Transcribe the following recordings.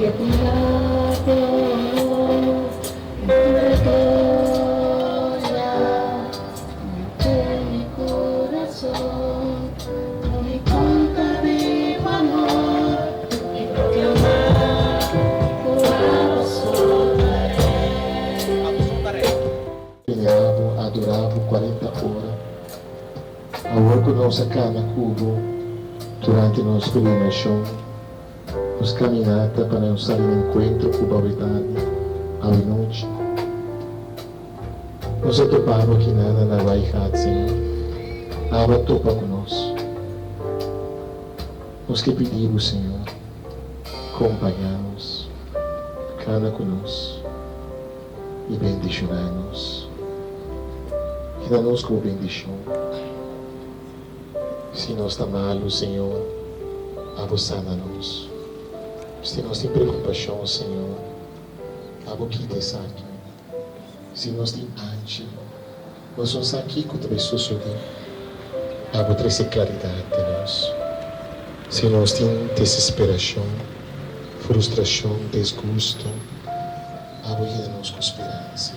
Bini abo, adorá bo 40 ora. Awor ku nos a kana ku bo durante nos peregrinashon, nos kaminata pa nos sali na enkuentro ku bo awe tardi, awe nochi. Nos a topa bo akinan na Waaigat, Señor. Abo a topa ku nos. Nos ke pidi bo, Señor, kompañá nos, kana ku nos i bendishoná nos. Keda nos ku bo bendishon. Si nos ta malu, Señor, abo sana nos. Si nos tin preokupashon, Señor, abo kita esaki. Si nos tin anchi, nos no sa kiko ta bai sosodé. Abo trese klaridat den nos. Si nos tin desesperashon, frustrashon, desgusto, abo yena nos ku speransa.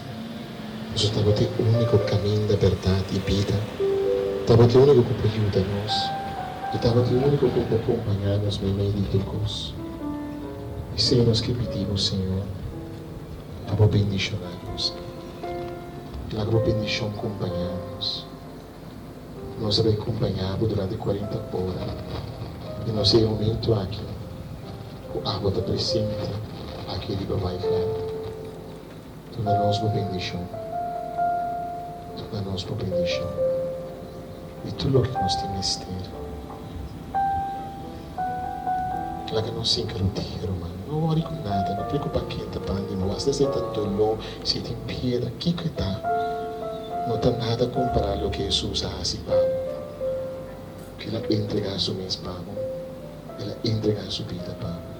Pasobra ta bo ta e úniko kaminda, bèrdat i bida. Ta bo ta e úniko ku por yuda nos i ta bo ta e úniko ku por kompañá nos meimei di tur kos. P'esei nos ke pidi bo, Señor, pa bo bendishoná nos. Laga bo bendishon kompañá nos. Nos a bai kompañá bo durante 40 ora i nos e momento aki ku abo ta presente aki riba Waaigat. Duna nos bo bendishon. Duna nos bo bendishon di tur loke nos tin mester. Laga nos sinka rutiga, ruman. No wòri ku nada, no preokupá ken ta banda di bo. Asta si e ta doló, si e tin piedra, kiko e ta? No ta nada kompará loke Hesus a hasi pa bo. El a entregá su mes pa bo. El a entregá su bida pa bo.